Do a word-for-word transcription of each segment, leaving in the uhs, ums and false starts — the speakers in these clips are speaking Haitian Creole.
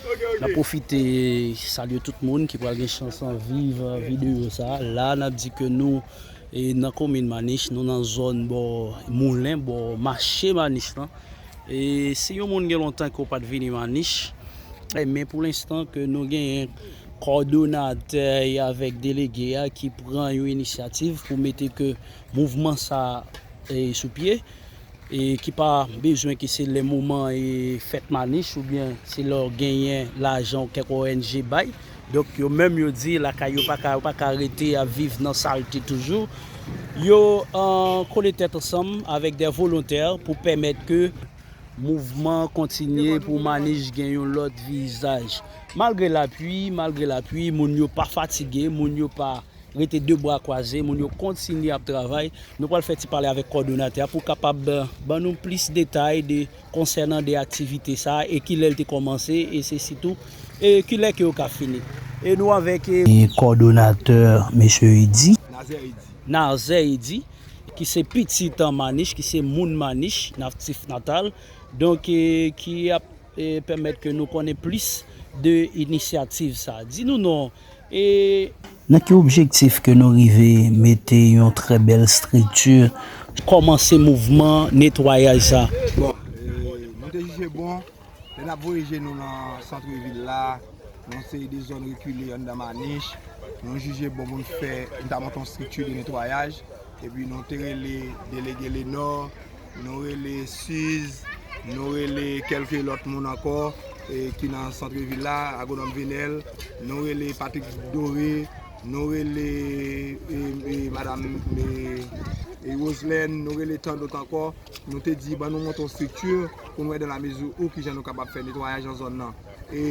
N ap pwofite salye tout moun ki pral gen chans an viv videyo sa. La, n ap di ke nou e nan komin Manich, nou nan zòn bò Moulen, bò mache Manich lan. E si yon moun gen lontan ke w pa t vini Manich, e men pou lenstan ke nou genyen kòdonatè avèk delege a ki pran yon inisyativ pou mete ke mouvman sa e sou pye, e ki pa bezwen ke se lè moman e fèt Manich oubyen se lè w genyen lajan kèk O N G bay. Donk, yo menm yo di lakay yo pa ka, yo pa ka rete ap viv nan salte toujou. Yo an kole tèt ansanm avèk de volontè pou pèmèt ke mouvman kontinye, pou Manich gen yon lòt vizaj. Malgre lapli, malgre lapli, moun yo pa fatige, moun yo pa rete de bra kwaze, moun yo kontinye ap travay. Nou pral fè ti pale avèk kòdonatè a pou kapab, eh, ban nou plis detay de, konsènan de aktivite sa a e kilè l te kòmanse e se sitou e kilè ke yo ka fini. E nou avèk, eh, kòdonatè, mesye Edi. Nazè Edi. Nazè Edi, ki se pitit an Manich, ki se moun Manich, natif natal. Donk, eh, ki ap e pèmèt ke nou konnen plis de inisyativ sa. Di nou non. E nan ki objektif ke nou rive mete yon trè bèl estrikti, kòmanse mouvman netwayaj sa? Bon, e, nou te jije bon, lè n ap voye je nou nan sant vil la, nan yon seri de zòn rekile anndan Manich, nou jije bon pou n fè, nou ta monte yon estrikti de netwayaj. Epi nou te rele delege Lenò, nou rele Siz, nou rele kèlke lòt moun ankò, e, ki nan sant vil la, agwonòm Venel, nou rele Patrick Doré, nou rele, e, e, madam, e, e, Roselène, nou rele tan dòt ankò. Nou te di, ban nou monte yon estrikti pou nou wè dans la mesure où kijan nou kapab fè netwayaj nan zòn nan. E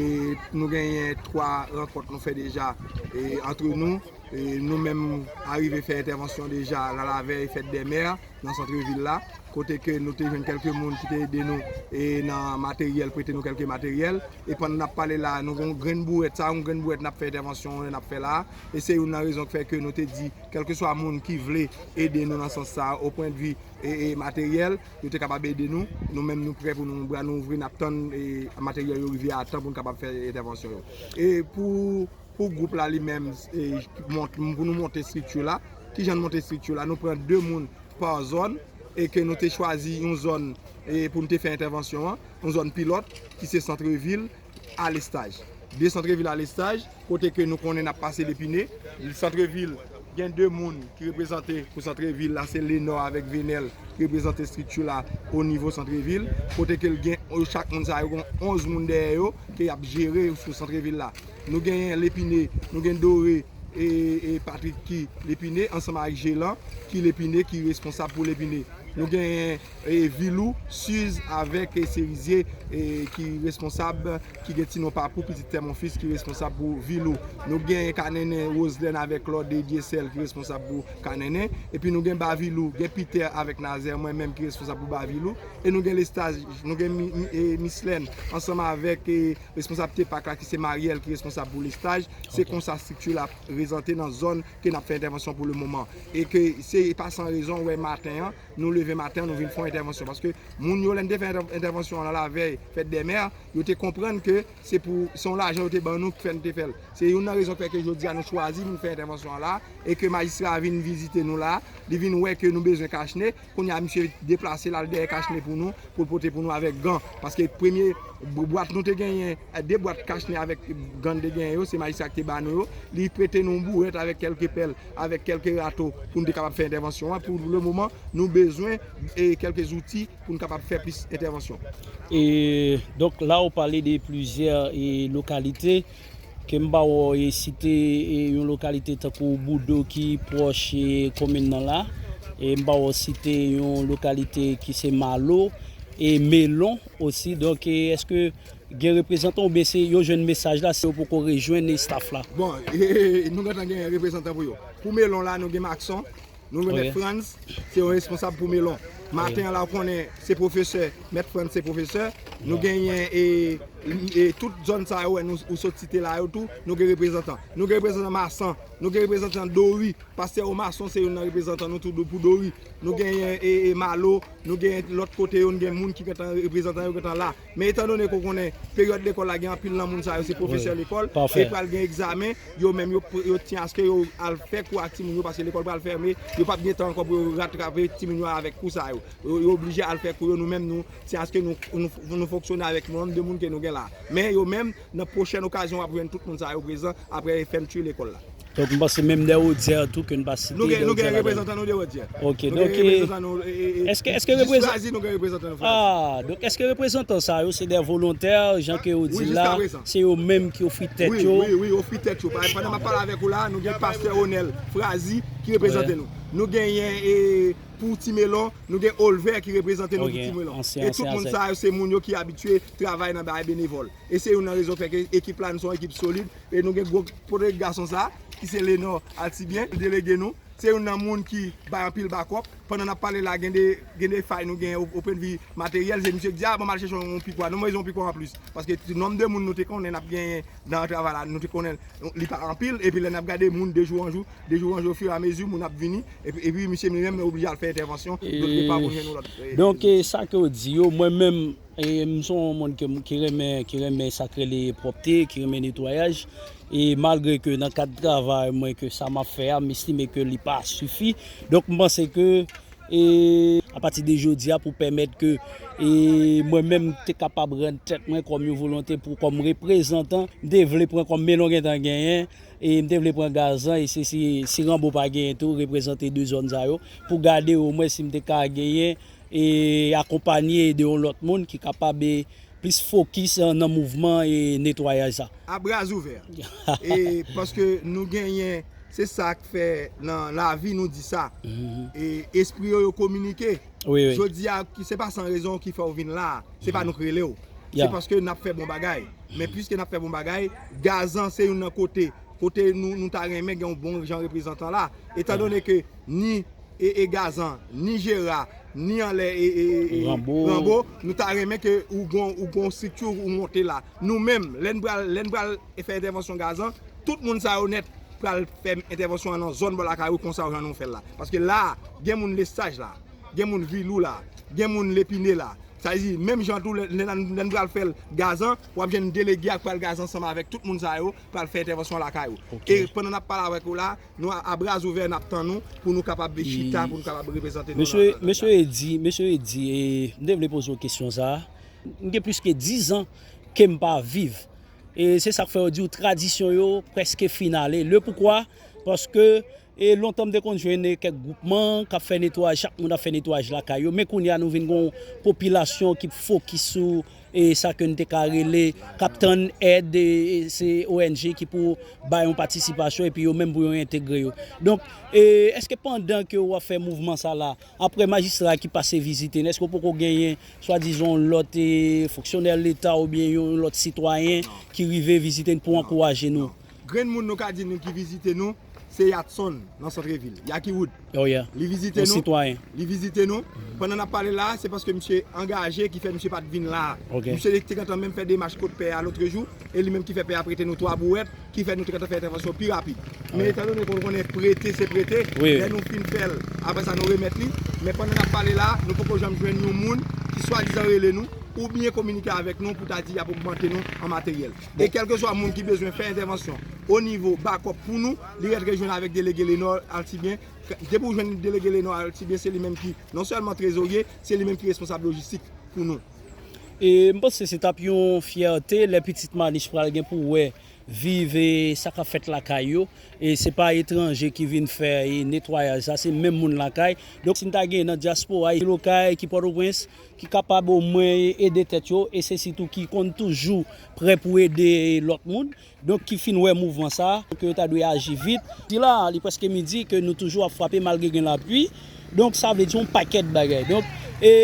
nou genyen twa rankont nou fè deja, e, antre nou. E nou menm arive fè entèvansyon deja la lavèy fèt dè mè nan sant vil la, kote ke nou te jwenn kèlke moun ki te ede nou e nan materyèl, prete nou kèlke materyèl. E pandan n ap pale la, nou gen yon grenn bourèt, sa yon grenn bourèt n ap fè entèvansyon an, n ap fè la. E se youn nan rezon ki fè ke nou te di, kèlkeswa moun ki vle ede nou nan sans sa, o pwendvi e, e materyèl, yo te kapab ede nou. Nou menm, nou prè pou nou, bra nou ouvri, n ap tann e materyèl yo rive a tan pou n kapab fè entèvansyon yo. E pou pou gwoup la li menm, e, mont-, pou nou monte estrikti la. Kijan nou monte estrikti la? Nou pran de moun pa zòn e ke nou te chwazi yon zòn, e, pou nou te fè entèvansyon an, yon zòn pilòt ki se sant vil a Lestaj. De sant vil a Lestaj, kote ke nou konnen n ap pase Lepine. Sant vil gen de moun ki reprezante pou sant vil la, se Lenò avèk Venel ki reprezante estrikti la o nivo sant vil, kote ke l gen, chak moun sa yo gen onz moun dèyè yo ke y ap jere sou sant vil la. Nou genyen Lepine, nou gen Dore e, e Patrick ki Lepine, ansanm avèk Jelan ki Lepine, ki responsab pou Lepine. Nou genyen, e, Vilou, Siz avèk, e, Serizye, e, ki responsab, ki gen ti non Papou, pitit Tèmonfis, ki responsab pou Vilou. Nou genyen Kanenen, Roselène avèk Lòde Dyesèl ki responsab pou Kanenen. Epi nou gen Bavilou, gen Pitè avèk Nazè, mwen menm ki responsab pou Bavilou. E nou gen Lestaj, nou gen Mi-, Mi-, e, Mislène, ansanm avèk, e, responsab Tepak la, ki se Mariel, ki responsab pou Lestaj. Se konsa estrikti la prezante nan zòn ke n ap fè entèvansyon pou lemoman. E ke se pa san rezon, w wè maten an, nou leve maten an, nou vin fè yon entèvansyon. Paske moun yo, lè n te fè entè-, entèvansyon an lavèy fèt dè mè, yo te konprann ke se pou, se yon lajan yo te ban nou ki fè n te fè l. Se youn nan rezon ki fè ke jodi a nou chwazi vin fè entèvansyon an la, e ke majistra a vin vizite nou la, li vin wè ke nou bezwen kachne, kounye a misye deplase l al dèyè kachne pou nou, pou l pote pou nou avèk gan. Paske premye bwat nou te genyen, de bwat kachne avèk gan n te genyen yo, se majistra ki te ba nou yo. Li prete nou yon bourèt avèk kèlke pèl, avèk kèlke rato pou nou te kapab fè entèvansyon an. Pou lemoman, nou bezwen, e, kèlke zouti pou nou kapab fè plis entèvansyon. E, donk, la, ou pale de plizyè, e, lokalite, ke m pa wè w, e, site, e, yon lokalite tankou Boudo ki pwòch, e, komin nan la. E m pa wè w site yon lokalite ki se Malo, e Melon osi. Donk, e, èske gen reprezantan oubyen se yo jwenn mesaj la, se yo poko rejwenn staff la? Bon, nou gentan gen reprezantan pou yo. Pou Melon la, nou gen Maxon, nou gen Mèt Frantz, se yon responsab pou Melon. Maten an la, ou konnen, se pwofesè, Mèt Frantz se pwofesè, Nou genyen e, e tout zòn sa yo wè nou, ou sot site la yo tou, nou gen reprezantan. Nou gen reprezantan Masan, nou gen reprezantan Dori. Pastè Omason se youn nan reprezantan nou tou pou Dori. Nou genyen e, e Malo, nou genyen lòt kote yo, nou gen moun ki gentan reprezantan yo gentan la. Men etandone ke w konnen peryòd lekòl la gen anpil nan moun sa yo se pwofesè lekòl, e pral gen egzamen, yo menm yo, yo tyen aske yo al fè kou ak timoun yo paske lekòl pral fèmen, yo p ap gen tan ankò pou yo ratrape timoun yo avèk kou sa yo. Yo, yo oblije al fè kou yo, nou menm nou tyen aske nou, nou, nou fonksyone avèk nonb de moun ke nou gen la. Men yo menm, nan pwochèn okazyon w ap jwenn tout moun sa yo prezan apre fèmti lekòl la. Donk m panse menm de Odyè tou ke n pa site. Nou gen, nou gen reprezantan nou de Odyè. Ok, donk, e, èske, èske reprezan- Frazi, nou gen reprezantan nou Frazi. Ah, donk èske reprezantan sa yo se de volontè, jan ke yo di la, se yo menm ki ofri tèt yo? Wi, wi, wi, ofri tèt yo. Pa- Pandan m ap pale avèk ou la, nou gen pastè Onèl Frazi ki reprezante nou. Nou genyen e, pou Ti Melon, nou gen Olvè ki reprezante nou pou Ti Melon. E tout moun sa yo se moun yo ki abitye travay nan bagay benevòl. E se youn nan rezon k fè ke ekip la, nou se yon ekip solid. E nou gen gwo pote gason sa, ki se Lenò Altibyen, delege nou. Se youn nan moun ki bay anpil bakòp. Pandan n ap pale la, gen de, gen de fay nou gen o, o pwennvi materyèl. Se misye ki di, "Ah, bon, m al chèche yon, yon pikwa." Non, mwen bezwen yon pikwa anplis. Paske ti nonb de moun nou te konnen n ap genyen nan travay la, nou te konnen li pa anpil. Epi lè n ap gade moun de jou an jou, de jou an jou, ofiramezi, moun ap vini. Epi, epi misye li menm oblije al fè entèvansyon. Donk, e, sa ke w di yo, mwen menm, e, m se yon moun ke, ki renmen, ki renmen sa k rele pwòpte, ki renmen netwayaj. E malgre ke nan kad travay mwen ke sa m ap fè a, m estime ke li pa sifi. Donk m panse ke, e, apati de jodi a pou pèmèt ke, e, mwen menm te kapab rann tèt mwen kòm yon volonte pou kòm reprezantan, m te vle pran kòm Melon gentan genyen, e m te vle pran Gazan, e se si, si Ranbo pa genyen tou, reprezante de zòn sa yo, pou gade omwen si m te ka genyen e akonpanye de yon lòt moun ki kapab, e, plis fokis, e, nan mouvman e netwayaj sa. A bras ouvè. E paske nou genyen, se sa k fè nan lavi nou di sa. E espri yo, yo kominike. Jodi a, ki se pa san rezon ki fè w vin la. Se pa nou k rele w. Se paske n ap fè bon bagay. Men piske n ap fè bon bagay, Gazan se youn nan kote, kote nou, nou ta renmen gen yon bon jan reprezantan la. Etandone ke ni e, e Gazan, ni Jera, ni anlè e, e, e, e Ranbo, nou ta renmen ke ou gon, ou gon estrikti ou monte la. Nou menm, lè n pral, lè n pral fè entèvansyon Gazan, tout moun sa yo nèt pral fè entèvansyon an nan zòn bò lakay ou konsa jan nou fè l la. Paske la, gen moun Lesaj la, gen moun Vilou la, gen moun Lepine la. Sa vle di, menm jan tou, lè, lè n, lè n pral fè l Gazan, w ap jwenn delege a k pral Gazan ansanm avèk tout moun sa yo, pral fè entèvansyon lakay ou. E pandan n ap pale avèk ou la, nou a, a bras ouvè, n ap tann ou pou nou kapab chita, pou nou kapab reprezante nou nan, nan, nan. Mesye Eddy, Mesye Eddy, e, m te vle poze w kesyon sa a. M gen plis ke diz an ke m pa viv. E se sa k fè yo di w tradisyon yo prèske finale. Le poukwa? Paske, e, lontan m te konn jwenn kèk gwoupman k ap fè netwayaj, chak moun ap fè netwayaj lakay yo. Men kounye a, nou vin gen yon popilasyon ki fokis sou, e, sa ke n te ka rele, k ap tann èd, e, e se O N G ki pou bay yon patisipasyon, epi yo menm pou yo entegre yo. Donk, e, èske pandan ke w ap fè mouvman sa la, apre majistra ki pase vizite n, èske w poko genyen, swadizan, yon lòt, e, fonksyonè Leta oubyen yon lòt sitwayen ki rive vizite n pou ankouraje nou? Grenn moun nou ka di nou ki vizite nou, se Yatson nan Santrevil, Yakiwood. Li vizite nou, li vizite nou. Pandan n ap pale la a, se paske misye angaje ki fè misye pa t vin la a. Misye te gentan menm fè demach kot pè a lotrejou, e li menm ki fè pè a prete nou twa bouwèt, ki fè nou te gentan fè entèvansyon pi rapid. Men etandone ke nou konnen prete se prete, lè nou fin fè l, apre sa nou remèt li. Men pandan n ap pale la a, nou poko janm jwenn yon moun ki swadizan rele nou oubyen kominike avèk nou pou ta di y ap ogmante nou an materyèl. E kèlkeswa moun ki bezwen fè entèvansyon o nivo bakòp pou nou, li rèt rejwenn avèk delege Lenò Altibyen. Depi w jwenn delege Lenò Altibyen, se li menm ki non sèlman trezorye, se li menm ki responsab lojistik pou nou. E m panse se t ap yon fyète lè pitit Manich pral gen pou wè, viv, e, sa k ap fèt lakay yo. E se pa etranje ki vin fè, e, netwayaj sa, se menm moun lakay. Donk, si n ta gen nan dyaspora, ki lokay, ki Pòtoprens, ki kapab omwen ede tèt yo, e se sitou ki konn toujou prè pou ede lòt moun. Donk, ki fin wè mouvman sa a, ke yo ta dwe aji vit. Di la, li prèske midi, ke nou toujou ap frape malgre gen lapli. Donk, sa vle di yon pakèt bagay. Donk, e,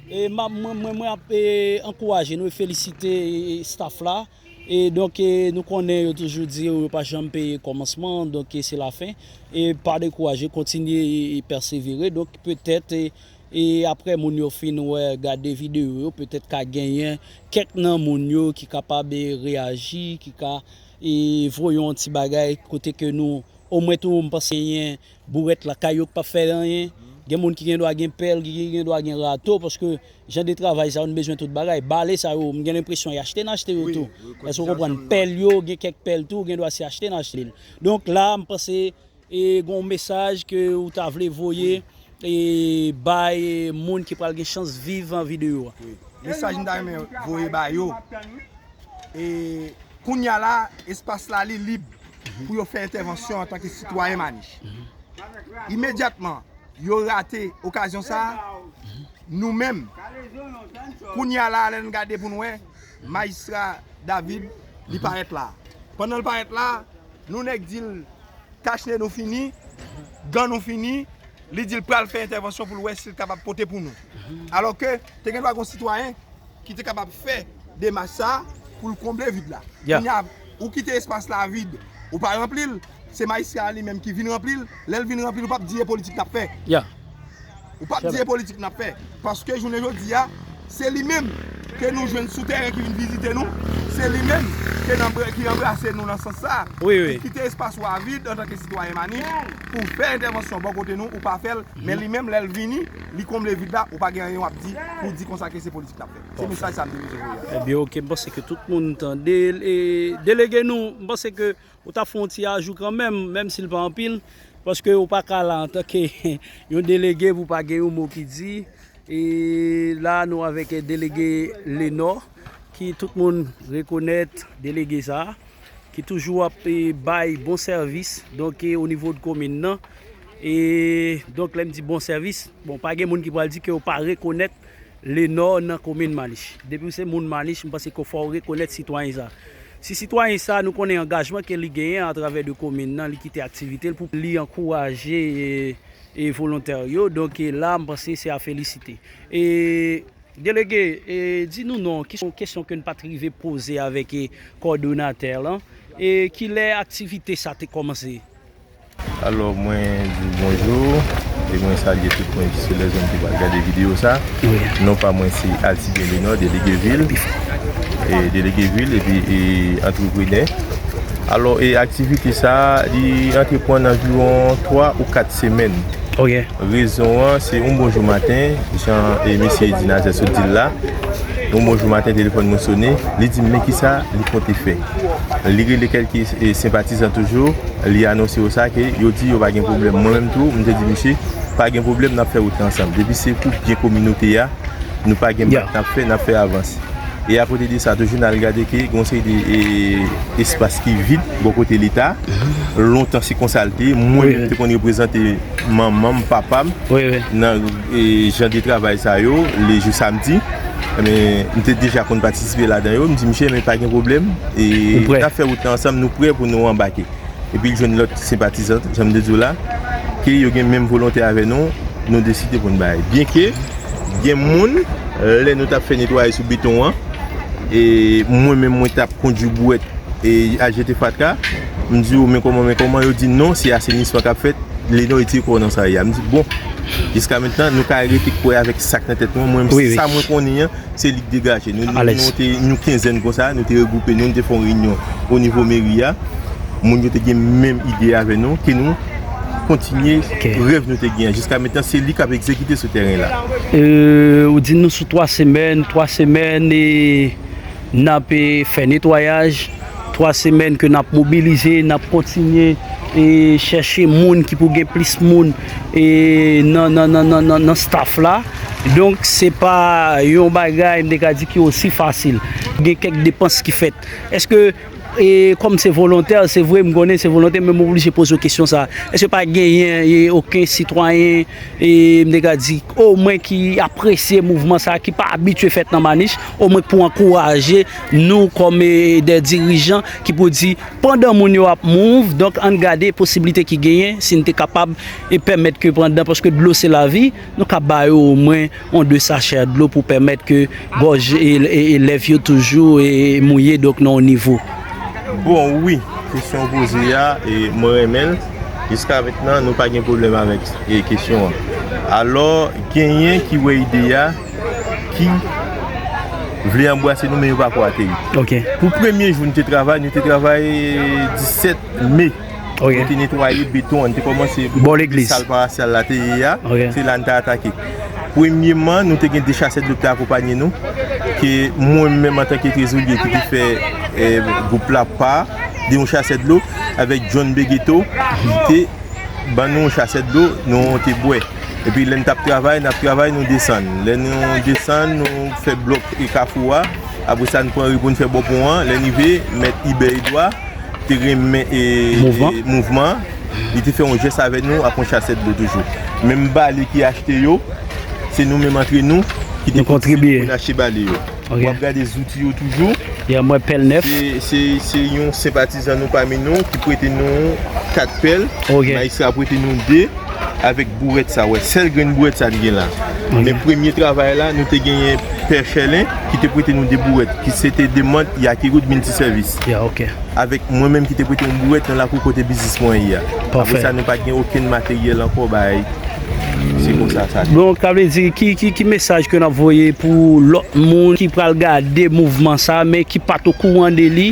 e, m ap, mwen, mwen, mwen ap, e, ankouraje nou e felisite, e, staff la. E donk, e, nou konnen yo toujou di yo pa janm peye kòmansman, donk, e, se lafen. E pa dekouraje, kontinye e, e pèsevere. Donk, petèt, e, E apre moun yo fin wè, gade videyo yo, petèt ka genyen kèk nan moun yo ki kapab, e, reyaji, ki ka, e, voye yon ti bagay kote ke nou, omwen tou, m panse genyen bourèt lakay yo k p ap fè anyen. Gen moun ki gen dwa gen pèl, ki gen dwa gen rato, paske jan de travay sa yo, nou bezwen tout bagay. Bale sa yo, m gen lenpresyon y achte n achte yo tou. Èske w konprann? Pèl yo, gen kèk pèl tou, gen dwa se achte n achte l. Donk la, m panse e gen yon mesaj ke ou ta vle voye, e bay moun ki pral gen chans viv videyo a? Wi. Mesaj m ta renmen voye ba yo, e kounye a la, espas la li lib pou yo fè entèvansyon antanke sitwayen Manich. Imedyatman, yo rate okazyon sa a, nou menm, kounye a la, lè n gade pou n wè, Majistra David, li parèt la. Pandan l parèt la, nou nèk di l, kachne nou fini, gan nou fini, li di l pral fè entèvansyon pou l wè si l kapab pote pou nou. Alòske, te gen dwa gen yon sitwayen ki te kapab fè demach sa a pou l konble vid la. Kounye a, ou kite espas la vid, ou pa ranpli l, se majistra a li menm ki vin ranpli l, lè l vin ranpli l, ou p ap di e politik n ap fè. Ou p ap di e politik n ap fè. Paske jounen jodi a, se li menm ke nou jwenn sou tèren ki vin vizite nou, se li menm ke n anbre-, ki anbrase nou nan sans sa a. Wi, wi. Ou kite espas ou a vid antanke sitwayen Manich pou w fè entèvansyon bò kote nou, ou pa fè l, men li menm, lè l vini, li konble vid la, ou pa gen anyen w ap di pou w di konsa ke se politik l ap fè. Se mesaj sa m te bezwen voye a. Ebyen, oke, m panse ke tout moun tande l. E delege nou, m panse ke ou ta fè yon ti ajou kanmenm, menm si l pa anpil, paske ou pa ka la antanke yon delege pou pa gen yon mo ki di. E la, nou avèk delege Lenò, ki tout moun rekonèt delege sa a, ki toujou ap, e, bay bon sèvis, donk, e, o nivo de komin nan. E, donk, lè m di bon sèvis, bon, pa gen moun ki pral di ke yo pa rekonèt Lenò nan komin Manich. Depi w se moun Manich, m panse ke fò w rekonèt sitwayen sa. Si sitwayen sa, nou konnen angajman ke li genyen atravè de komin nan, li kite aktivite l pou li ankouraje, e, e volontè yo. Donk, e la, m panse se a felisite. E, delege, e, di nou non, ki se yon kesyon ke n pa t rive poze avèk, e, kòdonatè lan. E kilè aktivite sa te kòmanse? Alò, mwen di w bonjou, e mwen salye tout moun ki sou lèzonn ki pral gade videyo sa. Wi. Non pa mwen se Altibien Lenò, delege vil, e delege vil, epi, e antreprenè. Alò, e aktivite sa, li antreprann anviwon twa ou kat semèn. Rezon an, se yon bon jou maten, jan, e, mesye Eddy Nazaire sot di l la. Yon bon jou maten, telefòn mwen sonnen, li di m, men kisa li konte fè. Li rele kèlke, e, senpatizan toujou, li anonse yo sa ke yo di yo pa gen pwoblèm. Mwen menm tou, m te di misye, pa gen pwoblèm, n ap fè wout la ansanm. Depi se pou byen kominote a, nou pa gen bak n ap fè, n ap fè avanse. E akote de sa, toujou n al gade ke gen yon seri de, e, espas ki vid bò kote Leta. Lontan se konsa l te ye. Mwen menm te konn reprezante manman m, papa m nan, e, jan de travay sa yo, le jou samdi. Men, m te deja konn patisipe ladan yo. M di misye, men pa gen pwoblèm. E n ap fè wout la ansanm, nou prè pou nou anbake. Epi l jwenn lòt senpatizan, jan m te di w la, ke yo gen menm volonte avè nou, nou deside pou n bay. Byenke gen moun, lè nou t ap fè netwayaj sou beton an, e mwen menm mwen t ap kondui bwèt e al jete fatra, m di yo, men kòman, men kòman, yo di non, se asenisman k ap fèt, Lenò retire kò w nan sa ye a. M di, bon, jiska mentnan, nou ka rete kwè avèk sa k nan tèt nou an, mwen menm, sa mwen konnen an, se li k degaje. Nou, nou, nou te, nou kenzèn konsa, nou te regwoupe nou, nou te fè yon reyinyon o nivo meri a. Moun yo te gen menm ide avè nou, ke nou kontinye rèv nou te gen an. Jiska mentnan, se li k ap egzekite sou tèren la. E, ou di nou sou twa semèn, twa semèn, e n ap, e, fè netwayaj, twa semèn ke n ap mobilize, n ap kontinye, e, chèche moun ki pou gen plis moun, e, nan, nan, nan, nan, nan, nan staff la. Donk, se pa yon bagay, m te ka di, ki osi fasil. Gen kèk depans ki fèt. Èske, e, kòm se volontè, se vre, m konnen se volontè, men m oblije poze w kesyon sa. Èske pa genyen, e, okenn sitwayen, e, m te ka di, omwen ki apresye mouvman sa, ki pa abitye fèt nan Manich, omwen pou ankouraje nou kòm, e, de dirijan ki pou di, pandan moun yo ap mouv, donk ann gade posiblite ki genyen, si n te kapab, e, pèmèt ke pandan, paske dlo se lavi, nou ka ba yo omwen yon de sachè dlo pou pèmèt ke gòj e, e, elèv yo toujou, e, mouye, donk, nan yon nivo. Bon, wi, kesyon w poze a, e, mwen renmen l. Jiska mentnan, nou pa gen pwoblèm avèk, e, kesyon an. Alò, genyen ki wè ide a, ki vle anbrase nou, men yo pa ko ateri. Ok. Pou premye jou nou te travay, nou te travay disèt me. Ok. Nou te netwaye beton an, nou te kòmanse bò legliz, sal pawasyal la te ye a. Ok. Se la nou te atake. Premyeman, nou te gen de chasè dlo ki te akonpanye nou, ke mwen menm antanke trezorye ki te fè, eh, gwoup la pa de yon chasè dlo avèk John Begeto, ki te ban nou yon chasè dlo, nou te bwè. Epi lè n t ap travay, n ap travay, nou desann. Lè nou desann, nou fè blòk e kafou a. Apre sa, nou pran ri pou n fè bò pon an. Lè n rive, mèt Ibè Edwa te renmen e, mouvman, e mouvman an. Li te fè yon jès avè nou ak yon chasè dlo toujou. Menm bale ki achte yo, se nou menm antre nou ki te kontribye pou n achte bale yo. Ok. W ap gade zouti yo toujou. Ya, mwen pèl nèf. Se, se, se yon senpatizan nou pami nou ki prete nou kat pèl. Ok. Majistra prete nou de avèk bourèt sa, wè. Sèl grenn bourèt sa li gen la. Ok. Men premye travay la, nou te genyen Pè Chèlen ki te prete nou de bourèt, ki se te demann Yakiroud Multiservice. Ya, ok. Avèk mwen menm ki te prete yon bourèt nan lakou kote biznis mwen ye a. Pafè. Apre sa, nou pa t gen okenn materyèl ankò bay. Se konsa sa. Donk, sa vle di, ki, ki, ki mesaj ke n ap voye pou lòt moun ki pral gade mouvman sa, men ki pa t okouran de li?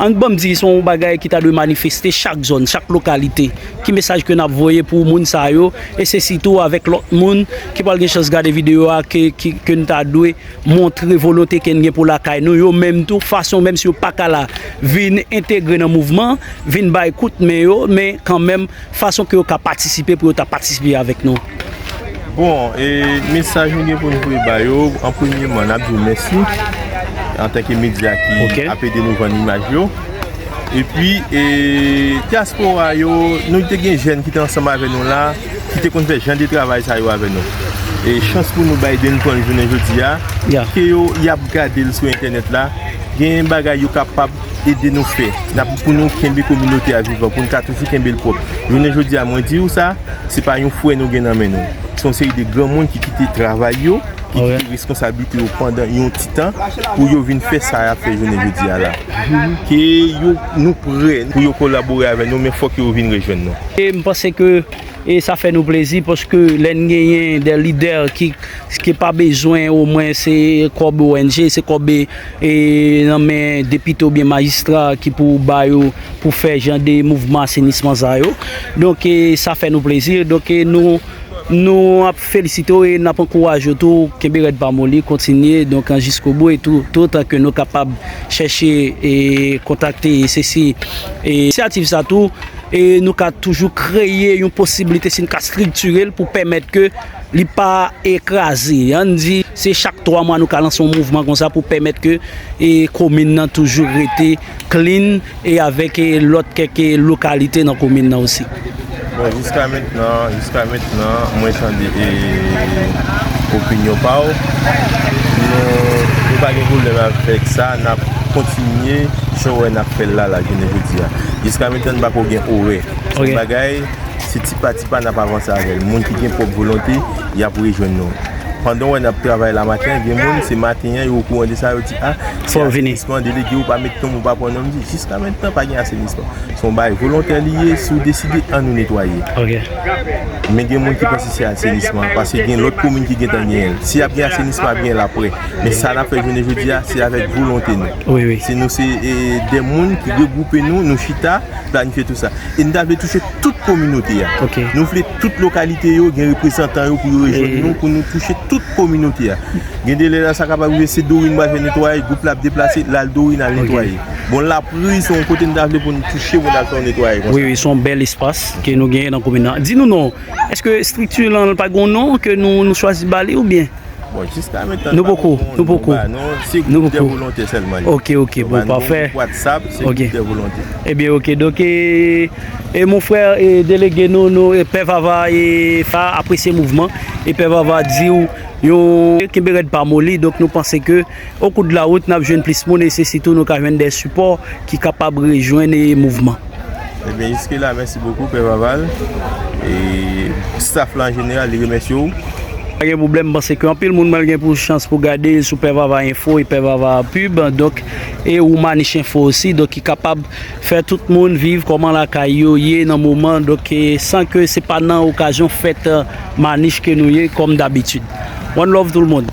Ann ban m di, se yon bagay ki ta dwe manifeste chak zòn, chak lokalite. Ki mesaj ke n ap voye pou moun sa yo, e se sitou avèk lòt moun ki pral gen chans gade videyo a, ke, ki, ke n ta dwe montre volonte ke n gen pou lakay nou, yo menm tou, fason, menm si yo pa ka la, vin entegre nan mouvman, vin bay kout men yo, men kanmenm, fason ke yo ka patisipe pou yo ta patisipe avèk nou. Bon, e mesaj nou gen pou nou voye ba yo, an premyeman, n ap di w mèsi antanke medya ki, ok, ap ede nou vann imaj yo. Epi, e, dyaspora yo, nou te gen jèn ki te ansanm avè nou la, ki te konn fè jan de travay sa yo avè nou. E chans pou nou bay de n pran l jounen jodi a, ya, ke yo, y ap gade l sou entènèt la, gen bagay yo kapab ede nou fè. N ap, pou nou kenbe kominote a vivan, pou n ka toujou kenbe l pwòp. Jounen jodi a, mwen di w sa, se pa yon fwè nou gen nan men nou. Se yon seri de granmoun ki kite travay yo, ki, ok, kite reskonsablite yo pandan yon ti tan pou yo vin fè sa y ap fè jounen jodi a la. Ke yo, nou prè pou yo kolabore avè nou, men fòk yo vin rejwenn nou. E m panse ke, e sa fè nou plezi, paske lè n genyen de lidè ki, ki pa bezwen, omwen se kòb O N G, se kòb, e, nan men depite oubyen majistra ki pou ba yo, pou fè jan de mouvman asenisman sa yo. Donk, e, sa fè nou plezi. Donk, e, nou, nou ap felisite w e n ap ankouraje w tou, kenbe rèd pa moli, kontinye, donk, an jiskobou e tou, toutan ke nou kapab chèche e kontakte, e sesi, e inisyativ sa tou, e nou ka toujou kreye yon posiblite si n ka estriktire l pou pèmèt ke li pa ekraze. Ann di, se chak twa mwa nou ka lanse yon mouvman konsa pou pèmèt ke, e, komin nan toujou rete clean e avèk, e, lòt kèk, e, lokalite nan komin nan osi. Bon, jiska mentnan, jiska mentnan, mwen tande, e, opinyon pa w. Nou, nou pa gen pwoblèm avèk sa, n ap kontinye jan w wè n ap fè l la, la, jounen jodi a. Jiska mentnan, n pako gen orè. Se yon, ok, bagay, se ti pa ti pa n ap avanse avè l. Moun ki gen pwòp volonte, y ap rejwenn nou. Pandan w wè n ap travay la maten an, gen moun, se maten an, yo okouran de sa, yo di, a, se asenisman, delege, ou pa met non m, ou pa pran non m. M di, jiska mentnan, pa gen asenisman. Se yon bagay volontè li ye, si w deside, ann nou netwaye. Ok. Men gen moun ki panse se asenisman, paske gen lòt komin ki gentan genyen l. Si ap gen asenisman, ap gen l aprè. Men sa n ap fè jounen jodi a, se avèk volonte nou. Wi, wi. Se nou, se, e, de moun ki regwoupe nou, nou chita, planifye tou sa. E nou ta vle touche tout kominote a. Ok. Nou vle tout lokalite yo gen reprezantan yo pou yo rejwenn, e, nou, pou nou touche tout kominote a. Gen de lè la, sa kapab rive, se Dorin m pral fè netwayaj, gwoup la ap deplase, l al Dorin al, ok, netwaye. Bon, Lapri, se yon kote nou ta vle pou nou touche, pou n al fè yon netwayaj konsa. Wi, wi, se yon bèl espas ke nou genyen nan komin nan. Di nou non, èske estrikti lan pa gen yon non ke nou, nou chwazi ba li oubyen? Bon, jiska mentnan, nou poko, nou poko. Nou ba non, se gwoup de volontè sèlman li. Ok, ok, bon, pafè. Nou ba non gwoup WhatsApp, se gwoup de volontè. Ebyen, ok, donk, e, e mon frè, e, delege nou, nou, e, Pè Vava, e, Fa, apresye mouvman, e Pè Vava di w, yo kenbe rèd pa moli, donk nou panse ke, o kou de la wout, n ap jwenn plis moun, e se sitou nou ka jwenn de sipò ki kapab rejwenn, e, mouvman. Ebyen, jiske la, mèsi bokou, Pè Vaval. E staff la an jeneral, li remèsye w. Pa gen pwoblèm, m panse ke anpil moun pral gen pou chans pou gade sou Pè Vava Info e Pè Vava Pub, donk, e ou Manich Info osi, donk ki kapab fè tout moun viv kòman lakay yo ye nan moman, donk, e san ke se pa nan okazyon fèt, e, Manich ke nou ye kòm dabitid. One love tout le monde.